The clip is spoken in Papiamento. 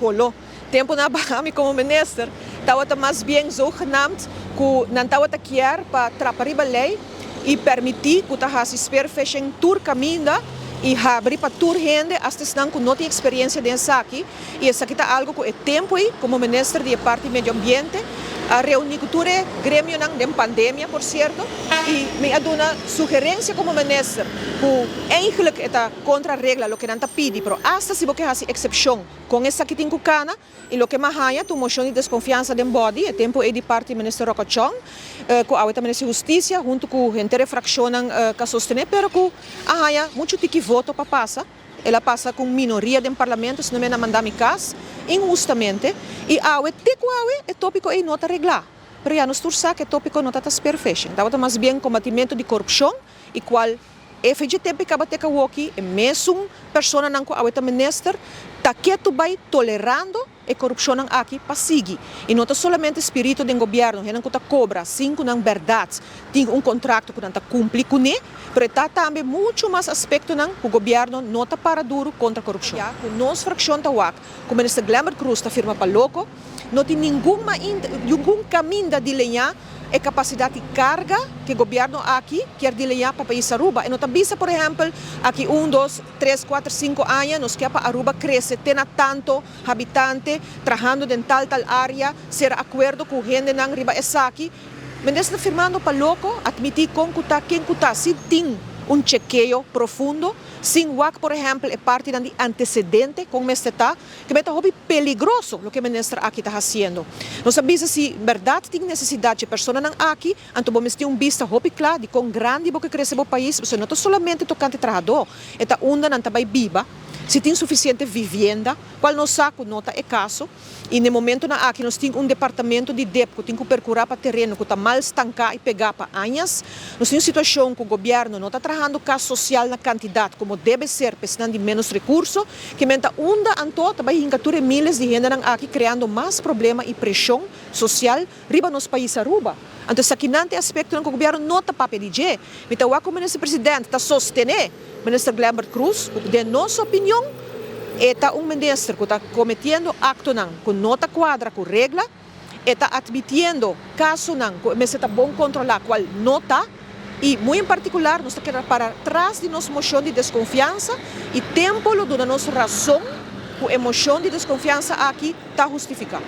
Holo. Tempo nan a baha mi como minister tawata mas bien zogenaamd cu nan tawata kier pa trapa riba ley y permiti cu ta haci spearfishing tur caminda y habri pa tur hende hasta esnan cu no tin experiencia den esaki y esaki ta algo cu e tempo ey como minister di e parti medio ambiente a reuni cu tur e gremionan den pandemia por cierto y mi a duna sugerencia como minister cu eigenlijk e ta contra regla loke nan ta pidi pero hasta si bo ke haci excepcion Con esaki tin cu cana y loke m'a haya ta un mocion di desconfiansa den body e tempo ey di parti Minister Rocco Chong cu awe ta Minister di Husticia hunto cu henter e fraccionnan ca sostene pero cu a haya mucho tiki voto pa pasa. El a pasa cu un minoria den Parlamento sino mi a manda mi cas inhustamente y awe te cu awe e topico ey no ta regla. Pero ya nos tur sa cu e topico no ta ta spearfishing tabata mas bien combatimento di corupcion y cual E FGTP kaba te kawoki e mesun personanan ku awe ta minister ta ketu bai tolerando e korupshonnan aki pa sigui. I no ta solamente spirito den gobièrnu, hendenan ku ta kobra sin ku nan bèrdat tin un kontrakto ku nan ta kumpli kuné, pero e ta tambe muchu mas aspektonan ku gobièrnu no ta para duru kontra korupshon. Ya ku nos frakshon ta wak ku minister Glenbert Croes ta firma pa loko, no tin ningun ningun kaminda di leñá E capacidad di carga cu e gobierno aki kier dileña pa pais Aruba. E no ta bisa, por ehempel, aki un, dos, tres, cuater, cinco aña nos kier pa Aruba crece te na tanto habitante, trahando den tal tal area, cera acuerdo cu hendenan riba esaki. Minister ta firmando pa loco, admiti con cu ta, ken cu ta, si tin un chekeo profundo, sin wak, por ehempel, e partinan di antecedente con mester ta. Ke ta hopi peligroso loke minister aki ta hasiendo. Nos a bisa si bèrdat tin nesesidat dje personanan aki, anto bo mester tin un bista hopi kla di kon grandi bo ke krese bo pais, pasobra no ta solamente tokante trahadó, e ta unda nan ta bai biba, si tin sufisiente vivienda, kual nos sa ku no ta e kaso. I n'e momentonan aki nos tin un departamento di dep ku tin ku perkurá pa tereno ku ta mal stanká i pegá pa añas. Nos tin un situashon ku gobièrnu no ta trahando kas sosial na kantidat komo debe ser pa esnan di ménos rekurso. Ke men ta unda anto ta bai hinka tur e miles di hendenan aki kreando mas problema i preshon sosial riba nos pais Aruba. Anto esakinan ta e aspektonan ku gobièrnu no ta papia di dje. Mi ta wak ku Minister President ta sostené Minister Glenbert Croes ku den nos opinion e ta un minister ku ta kometiendo aktonan ku no ta kuadra ku regla, e ta admitiendo kasonan ku e mester ta bon kontrolá kual no ta i muy en partikular nos ta keda para tras di nos moshon di deskonfiansa i tempo lo duna nos rason ku e moshon di deskonfiansa aki ta hustifiká.